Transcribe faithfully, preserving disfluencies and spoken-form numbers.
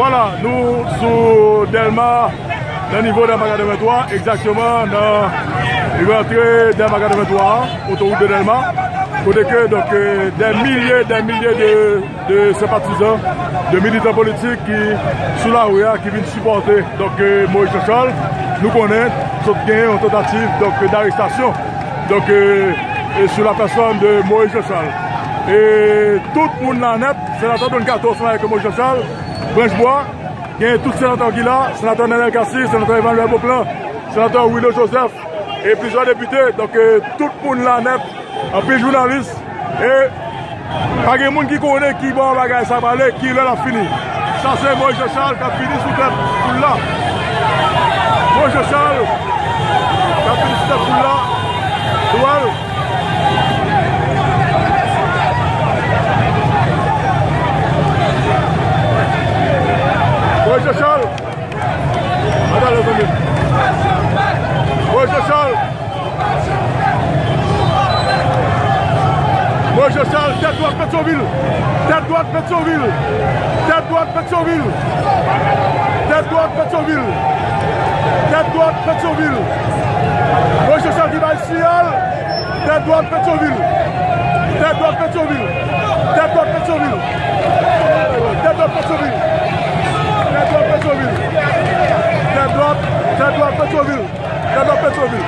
Vwala, nou sou Dèlma, nan nivo Dèlma katrevenntwa, egzakteman nan rantre Dèlma katrevenntwa a, otowout de Dèlma, kote ke, donk, euh, dè milye, dè milye de, de senpatizan, de militan politik ki sou lari a, ki vin sipòte, donk, euh, Moïse Jean Charles. Nou konnen, sot gen yon tantativ, donk, d'arestasyon, donk, euh, e sou la pèsòn de Moïse Jean Charles. E tout moun la nèt, senatè Don Kato ansanm avèk Moïse Jean Charles, Branch Bwa, gen tout senatè ki la, senatè Nenel Cassy, senatè Emmanuel Beauplan, senatè Willo Joseph, e plizyè depite. Donk, euh, tout moun la nèt, anpil jounalis, e pa gen moun ki konnen ki bò bagay sa prale, ki lè l ap fini. Sa se Moïse Jean Charles k ap vini sou tèt foul la. Moïse Jean Charles k ap vini sou tèt foul la. Dwèl. Moïse Jean Charles. Moïse Jean Charles. Moïse Jean Charles, tèt dwat Petyonvil. Tèt dwat Petyonvil. Tèt dwat Petyonvil. Tèt dwat Petyonvil. Tèt dwat Petyonvil. Moïse Jean Charles ki bay siyal. Tèt dwat Petyonvil. Tèt dwat Petyonvil. Tèt dwat Petyonvil. Tèt dwat Petyonvil. Tèt dwat Petyonvil. Tèt dwat, tèt dwat Petyonvil. Tèt dwat Petyonvil.